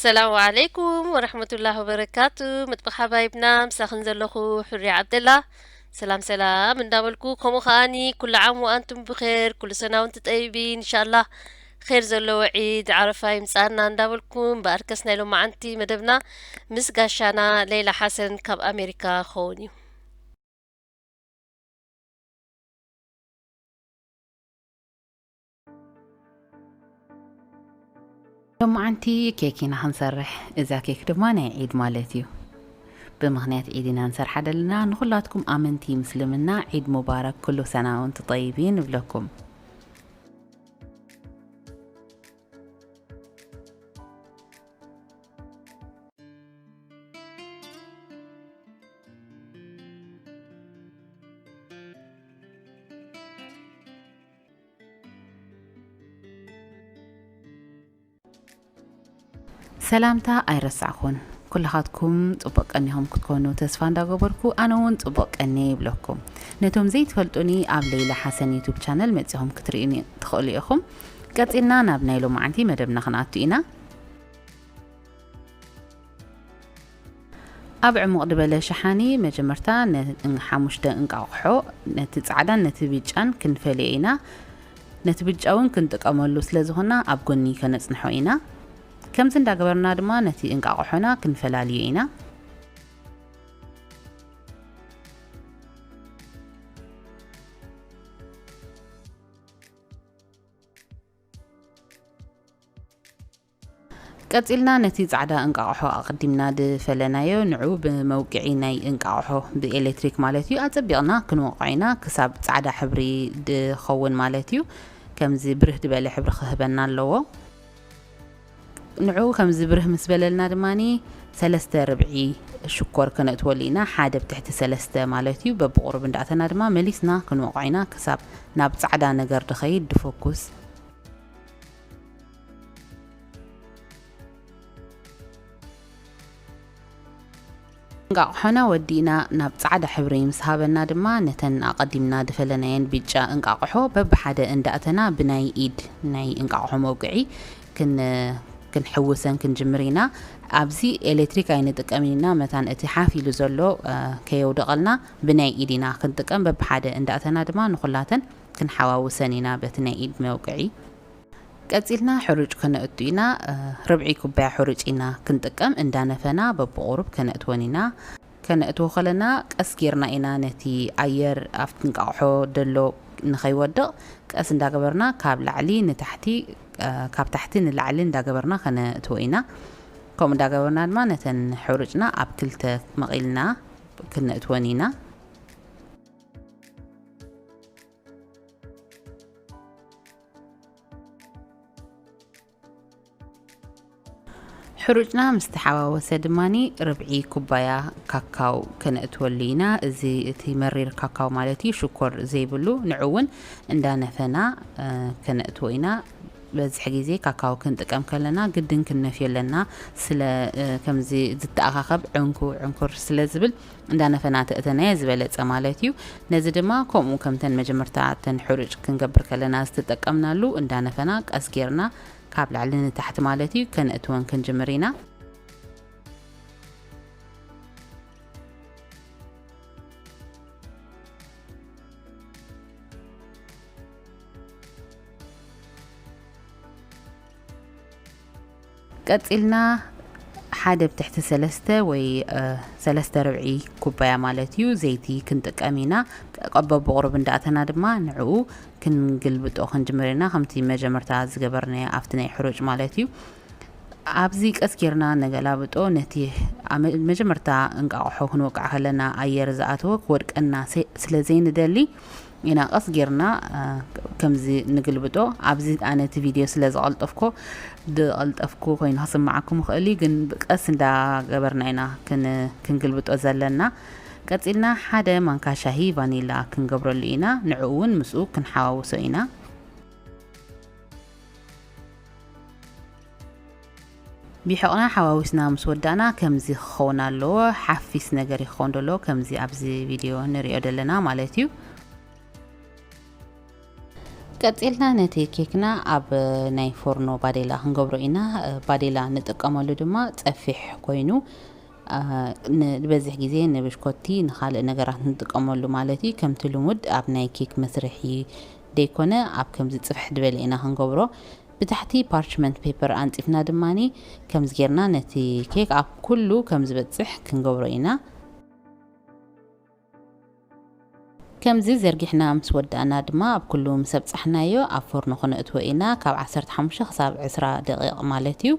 ሰላም ዓለይኩም ወረሕመቱላህ ወበረካቱ። መጥበኽ ሓባይብና፣ ምሳኽን ዘለኹ ሑሪ ዓብደላ። ሰላም ሰላም እንዳበልኩ፣ ከምኡ ከኣኒ ኩሉ ዓም ወኣንቱም ብኼር፣ ኩሉ ሰና ወንቱም ጠይቢን፣ ኢንሻላህ ኼር ዘለዎ ዒድ ዓረፋ ይምጻና እንዳበልኩ፣ እምበኣርከስ ናይ ሎማዓንቲ መደብና ምስ ጋሻና ሌላ ሓሰን ካብ ኣሜሪካ ክኸውን እዩ። ሎማዓንቲ ኬክ ኢና ክንሰርሕ። እዛ ኬክ ድማ ናይ ዒድ ማለት እዩ። ብምኽንያት ዒድ ኢና ንሰርሓ ዘለና። ንኹላትኩም ኣመንቲ ምስልምና ዒድ ሙባረክ፣ ኩሉ ሰና ወንቱም ጠይቢን ንብለኩም። ሰላምታ ኣይረሳዕኩን። ኩልኻትኩም ጽቡቕ ቀኒኹም ክትኮኑ ተስፋ እንዳገበርኩ፣ ኣነ እውን ጽቡቕ ቀኒ ይብለኩም። ነቶም ዘይትፈልጡኒ፣ ኣብ ሌላ ሓሰን ዩቱብ ቻነል መጺኹም ክትርእዩኒ ትኽእሉ ኢኹም። ቀጺልና ናብ ናይ ሎማዓንቲ መደብና ክንኣቱ ኢና። ኣብ ዕሙቕ ዝበለ ሸሓኒ መጀመርታ ነ-፣ ሓሙሽተ እንቃቑሖ፣ ነቲ ጻዕዳን ነቲ ብጫን ክንፈልዮ ኢና። ነቲ ብጫ እውን ክንጥቀመሉ ስለ ዝኾንና ኣብ ጎኒ ከነጽንሖ ኢና። ከምዚ እንዳገበርና ድማ ነቲ እንቃቑሖና ክንፈላልዮ ኢና። ቀጺልና ነቲ ጻዕዳ እንቃቑሖ ኣቐዲምና ድፈለናዮ፣ ንዑ ብመውቅዒ ናይ እንቃቑሖ ብኤሌክትሪክ ማለት እዩ፣ ኣጸቢቕና ክንወቕዖ ኢና፣ ክሳብ ጻዕዳ ሕብሪ ድኸውን ማለት እዩ። ከምዚ ብርህ ድበለ ሕብሪ ክህበና ኣለዎ። ንዑ ከምዚ ብርህ ምስ በለልና ድማኒ ሰለስተ ርብዒ ሽኮር ከነእትወሉ ኢና፣ ሓደ ብትሕቲ ሰለስተ ማለት እዩ። በብቑሩብ እንዳእተና ድማ መሊስና ክንወቕዖ ኢና፣ ክሳብ ናብ ጻዕዳ ነገር ድኸይድ ድፈኩስ። እንቃቑሖና ወዲእና ናብ ጻዕዳ ሕብሪ ምስ ሃበና ድማ ነተን ኣቐዲምና ድፈለናየን ብጫ እንቃቑሖ በብሓደ እንዳእተና ብናይ ኢድ ናይ እንቃቑሖ መውቅዒ ክን-፣ ክንሕውሰን ክንጅምር ኢና። ኣብዚ ኤሌክትሪክ ኣይንጥቀምን ኢና፣ መታን እቲ ሓፍ ኢሉ ዘሎ፣ እ፣ ከየውደቐልና ብናይ ኢድ ኢና ክንጥቀም። በብሓደ እንዳእተና ድማ ንኹላተን ክንሓዋውሰን ኢና በቲ ናይ ኢድ መውቅዒ። ቀጺልና ሕሩጭ ከነእቱ ኢና። እ፣ ርብዒ ኩባያ ሕሩጭ ኢና ክንጥቀም። እንዳነፈና በብቑሩብ ከነእትወን ኢና። ከነእትዎ ከለና ቀስ ጌርና ኢና ነቲ ኣየር ኣብቲ እንቃቑሖ ደሎ ንኸይወድቕ ቀስ እንዳገበርና ካብ ላዕሊ ንታሕቲ፣ እ፣ ካብ ታሕቲ ንላዕሊ እንዳገበርና ከነእትዎ ኢና። ከምኡ እንዳገበርና ድማ ነተን ሕሩጭና ኣብ ክልተ መቒልና ክነእትወን ኢና። ሕሩጭና ምስ ተሓዋወሰ ድማኒ ርብዒ ኩባያ ካካው ከነእትወሉ ኢና። እዚ እቲ መሪር ካካው ማለት እዩ፣ ሽኮር ዘይብሉ። ንዑ እውን እንዳነፈና፣ እ፣ ከነእትዎ ኢና። በዝሕ ግዜ ካካው ክንጥቀም ከለና ግድን ክንነፍዮ ኣለና። ስለ፣ እ፣ ከምዚ ዝተኣኻኸብ ዕንኩ ዕንኩር ስለ ዝብል እንዳነፈና ተእተናዮ ዝበለጸ ማለት እዩ። ነዚ ድማ ከምኡ ከምተን መጀመርታ እተን ሕሩጭ ክንገብር ከለና ዝተጠቀምናሉ እንዳነፈና ቀስ ጌርና ካብ ላዕሊ ንታሕቲ ማለት እዩ ከነእትወን ክንጅምር ኢና። ቀጺልና ሓደ ብትሕቲ ሰለስተ ወይ፣ እ፣ ሰለስተ ርብዒ ኩባያ ማለት እዩ ዘይቲ ክንጥቀም ኢና። ቀ-፣ በብቑሩብ እንዳእተና ድማ ንዕኡ ክንግልብጦ ክንጅምር ኢና፣ ከምቲ መጀመርታ ዝገበርናዮ ኣብቲ ናይ ሕሩጭ ማለት እዩ። ኣብዚ ቀስ ጌርና ነገላብጦ፣ ነቲ ኣብ መ-፣ መጀመርታ እንቃቑሖ ክንወቅዕ ከለና ኣየር ዝኣተወ ክወድቀና ሰ-፣ ስለ ዘይንደሊ ኢና ቀስ ጌርና፣ እ፣ ከምዚ ንግልብጦ። ኣብዚ ኣነ እቲ ቪድዮ ስለ ዝቐልጠፍኮ፣ ዝቐልጠፍኩ ኮይኑ ክስምዓኩም ይኽእል እዩ፣ ግን ቀስ እንዳገበርና ኢና ክን-፣ ክንግልብጦ ዘለና። ቀጺልና ሓደ ማንካ ሻሂ ቫኒላ ክንገብረሉ ኢና። ንዕኡ እውን ምስኡ ክንሓዋውሶ ኢና። ቢሕቕና ሓዋዊስና ምስ ወዳእና ከምዚ ክኸውን ኣለዎ። ሓፊስ ነገር ይኸውን ደሎ፣ ከምዚ ኣብዚ ቪድዮ ንሪኦ ዘለና ማለት እዩ። ቀጺልና ነቲ ኬክና ኣብ ናይ ፎርኖ ባዴላ ክንገብሮ ኢና። ባዴላ ንጥቀመሉ ድማ ጸፊሕ ኮይኑ፣ አ፣ ን-፣ ዝበዝሕ ግዜ ንብሽኮቲ ንኻልእ ነገራት ንጥቀመሉ ማለት እዩ። ከምቲ ልሙድ ኣብ ናይ ኬክ መስርሒ ደይኮነ ኣብ ከምዚ ጽፍሕ ዝበለ ኢና ክንገብሮ። ብታሕቲ ፓርችመንት ፔፐር ኣንጺፍና ድማኒ ከምዚ ጌርና ነቲ ኬክ ኣብ ኩሉ ከም ዝበጽሕ ክንገብሮ ኢና። ከምዚ ዘርጊሕና ምስ ወዳእና ድማ ኣብ ኩሉ ምስ ኣብጻሕናዮ ኣብ ፎርኖ ክነእትዎ ኢና፣ ካብ ዓሰርተ ሓሙሽተ ክሳብ ዕስራ ደቂቕ ማለት እዩ።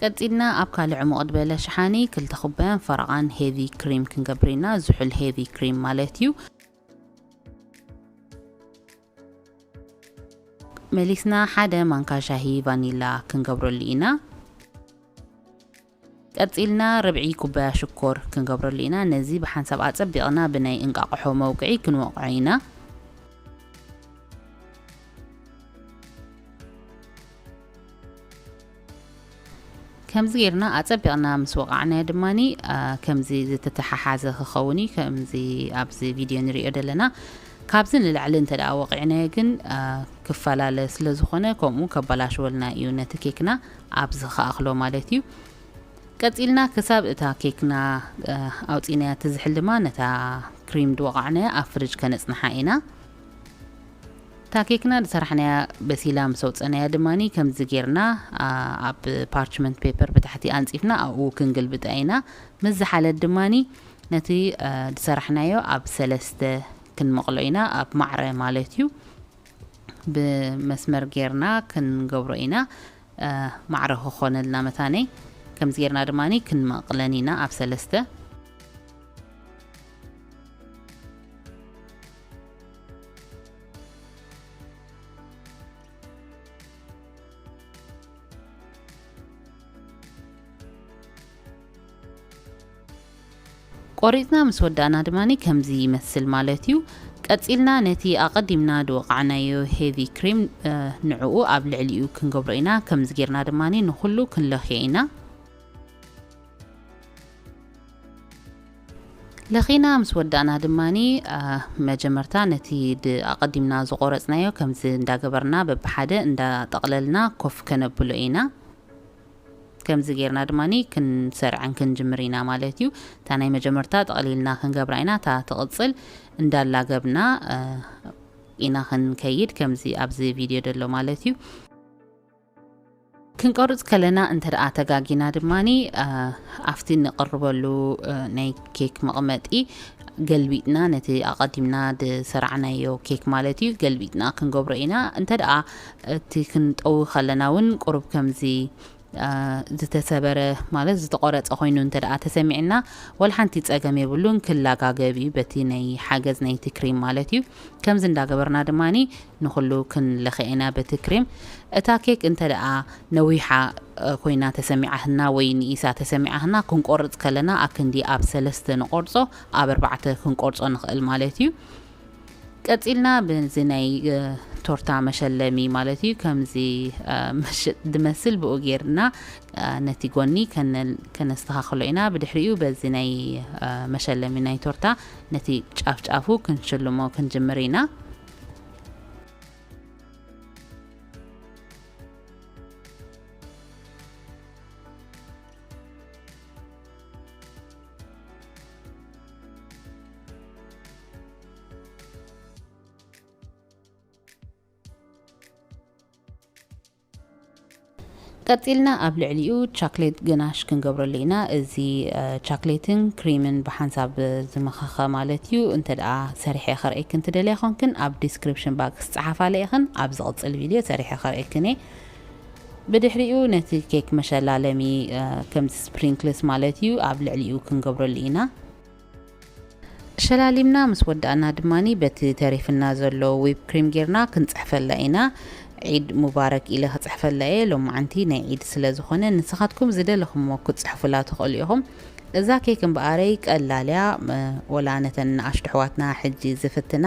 ቀጺልና ኣብ ካልእ ዕሙቕ ዝበለ ሸሓኒ ክልተ ኩባያን ፈረቓን ሄቪ ክሪም ክንገብር ኢና። ዝሑል ሄቪ ክሪም ማለት እዩ። መሊስና ሓደ ማንካ ሻሂ ቫኒላ ክንገብረሉ ኢና። ቀጺልና ርብዒ ኩባያ ሽኮር ክንገብረሉ ኢና። ነዚ ብሓንሳብ ኣጸቢቕና ብናይ እንቃቕሖ መውቅዒ ክንወቕዖ ኢና። ከምዚ ጌርና ኣጸቢቕና ምስ ወቓዕናዮ ድማኒ፣ አ፣ ከምዚ ዝተተሓሓዘ ክኸውን እዩ። ከምዚ ኣብዚ ቪድዮ ንሪኦ ዘለና። ካብዚ ንላዕሊ እንተ ደኣ ወቒዕናዮ ግን፣ አ፣ ክፈላለ ስለ ዝኾነ፣ ከምኡ ከባላሽወልና እዩ ነቲ ኬክና ኣብዚ ክኣኽሎ ማለት እዩ። ቀጺልና ክሳብ እታ ኬክና፣ አ፣ ኣውጺእናያ ትዝሕል ድማ ነታ ክሪም ድወቓዕናያ ኣብ ፍሪጅ ከነጽንሓ ኢና። እታ ኬክና ዝሰራሕናያ በሲላ ምስ ኣውጸናያ ድማኒ ከምዚ ጌርና፣ አ፣ ኣብ ፓርችመንት ፔፐር ብታሕቲ ኣንጺፍና ኣብኡ ክንግልብጣ ኢና። ምስ ዝሓለት ድማኒ ነቲ፣ አ፣ ዝሰራሕናዮ ኣብ ሰለስተ ክንመቕሎ ኢና፣ ኣብ ማዕረ ማለት እዩ። ብመስመር ጌርና ክንገብሮ ኢና፣ አ፣ ማዕረ ክኾነልና መታነይ። ከምዚ ጌርና ድማኒ ክንመቕለን ኢና ኣብ ሰለስተ። ቆሪጽና ምስ ወዳእና ድማኒ ከምዚ ይመስል ማለት እዩ። ቀጺልና ነቲ ኣቐዲምና ዝወቃዕናዮ ሄቪ ክሪም፣ እ፣ ንዕኡ ኣብ ልዕሊኡ ክንገብሮ ኢና። ከምዚ ጌርና ድማኒ ንኹሉ ክንለኽዮ ኢና። ለኺና ምስ ወዳእና ድማኒ፣ እ፣ መጀመርታ ነቲ ድ-፣ ኣቐዲምና ዝቆረጽናዮ ከምዚ እንዳገበርና በብሓደ እንዳጠቕለልና ኮፍ ከነብሎ ኢና። ከምዚ ጌርና ድማኒ ክንሰርዐን ክንጅምር ኢና ማለት እዩ። እታ ናይ መጀመርታ ጠቕሊልና ክንገብራ ኢና። እታ ትቕጽል እንዳላገብና፣ እ፣ ኢና ክንከይድ፣ ከምዚ ኣብዚ ቪድዮ ዘሎ ማለት እዩ። ክንቆርጽ ከለና እንተ ደኣ ተጋጊና ድማኒ፣ እ፣ ኣብቲ ንቕርበሉ፣ እ፣ ናይ ኬክ መቕመጢ ገልቢጥና፣ ነቲ ኣቐዲምና ዝሰራዕናዮ ኬክ ማለት እዩ፣ ገልቢጥና ክንገብሮ ኢና። እንተ ደኣ እቲ ክንጠዊ ከለና እውን ቁሩብ ከምዚ፣ እ፣ ዝተሰበረ ማለት ዝተቆረጸ ኮይኑ እንተ ደኣ ተሰሚዕና፣ ወላ ሓንቲ ጸገም የብሉን፣ ክላጋገብ እዩ በቲ ናይ ሓገዝ ናይቲ ክሪም ማለት እዩ። ከምዚ እንዳገበርና ድማኒ ንኹሉ ክንለኽያ ኢና በቲ ክሪም። እታ ኬክ እንተ ደኣ ነዊሓ፣ እ፣ ኮይና ተሰሚዓትና ወይ ንኢሳ ተሰሚዓትና፣ ክንቆርጽ ከለና ኣክንዲ ኣብ ሰለስተ ንቆርጾ፣ ኣብ ኣርባዕተ ክንቆርጾ ንኽእል ማለት እዩ። ቀጺልና በዚ ናይ፣ እ፣ ቶርታ መሸለሚ ማለት እዩ። ከምዚ፣ እ፣ ምሽጥ ዝመስል ብኡ ጌርና፣ እ፣ ነቲ ጎኒ ከነ-፣ ከነስተኻኽሎ ኢና። ብድሕሪኡ በዚ ናይ፣ እ፣ መሸለሚ ናይ ቶርታ ነቲ ጫፍ ጫፉ ክንሽልሞ ክንጅምር ኢና። ቀጺልና ኣብ ልዕሊኡ ቻክሌት ገናሽ ክንገብረሉ ኢና። እዚ፣ እ፣ ቻክሌትን ክሪምን ብሓንሳብ ዝመኸኸ ማለት እዩ። እንተ ደኣ ሰሪሐ ከርእየክን ትደልያ ኾንክን ኣብ ዲስክሪፕሽን ባክስ ጸሓፋለ ኢኽን። ኣብ ዝቕጽል ቪድዮ ሰሪሐ ከርእየክን እየ። ብድሕሪኡ ነቲ ኬክ መሸላለሚ፣ እ፣ ከምዚ ስፕሪንክልስ ማለት እዩ ኣብ ልዕሊኡ ክንገብረሉ ኢና። ሸላሊምና ምስ ወዳእና ድማኒ በቲ ተሪፍና ዘሎ ዊፕ ክሪም ጌርና ክንጽሕፈላ ኢና። ዒድ ሙባረክ ኢለ ክጽሕፈላ እየ። ሎማዓንቲ ናይ ዒድ ስለ ዝኾነ ንስኻትኩም ዝደለኹምዎ ክትጽሕፉላ ትኽእሉ ኢኹም። እዛ ኬክ እምበኣረይ ቀላል እያ። እ፣ ወላ ነተን ንኣሽቱ ኣሕዋትና ሕጂ ዝፍትና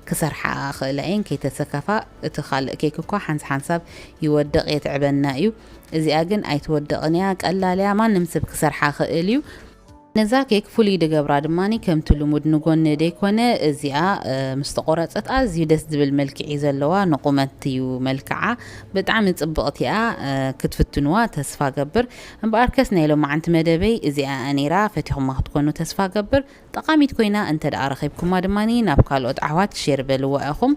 ክሰርሓ ክእላ እየን ከይተሰከፋ። እቲ ካልእ ኬክ እኳ ሓንሳብ ሓንሳብ ይወድቕ የትዕበና እዩ። እዚኣ ግን ኣይትወድቕን እያ፣ ቀላል እያ፣ ማንም ሰብ ክሰርሓ ክእል እዩ። ነዛ ኬክ ፍሉይ ድገብራ ድማ ከምቲ ልሙድ ንጎኒ ደይኮነ እዚኣ ምስ ተቆረፀት ኣዝዩ ደስ ዝብል መልክዕ እዩ ዘለዋ። ንቁመት እዩ መልክዓ። ብጣዕሚ ፅብቕቲ እያ። ክትፍትንዋ ተስፋ ገብር። እምበኣርከስ ናይ ሎማዓንቲ መደበይ እዚኣ ነይራ። ፈቲኹማ ክትኮኑ ተስፋ ገብር። ጠቓሚት ኮይና እንተ ደኣ ረኺብኩማ ድማ ናብ ካልኦት ኣሕዋት ሼር በልዋ ኢኹም።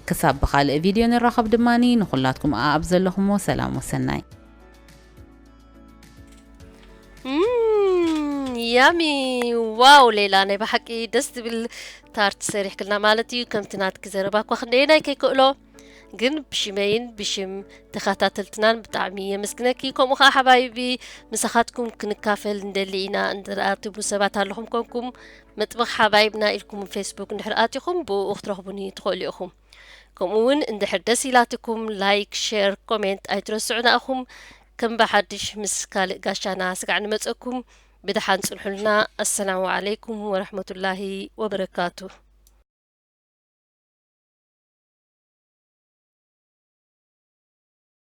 ክሳብ ብኻልእ ቪድዮ ንራኸብ ድማ ንኹላትኩም ኣብ ዘለኹሞ ሰላም ወሰናይ። ያሚ ዋው ሌላ ናይ ብሓቂ ደስ ዝብል ታርት ሰሪሕክልና ማለት እዩ። ከምቲ ናትኪ ዘረባ እኳ ክንደየናይ ከይክእሎ ግን ብሽመይን ብሽም ተኸታተልትናን ብጣዕሚ የመስግነኪ። ከምኡ ከዓ ሓባይቢ ምሳኻትኩም ክንካፈል ንደሊ ኢና። እንድርኣ ትብሉ ሰባት ኣለኹም ኮንኩም መጥበኽ ሓባይብና ኢልኩም ፌስቡክ እንድሕር ኣቲኹም ብኡ ክትረኽቡኒ ትኽእሉ ኢኹም። ከምኡ እውን እንድሕር ደስ ኢላትኩም ላይክ፣ ሼር፣ ኮሜንት ኣይትረስዑ። ንኣኹም ከም ብሓድሽ ምስ ካልእ ጋሻና ስጋዕ ንመፀኩም። ብደሓን ፅንሑልና። ኣሰላሙ ዓለይኩም ወረሕመቱላሂ ወበረካቱ።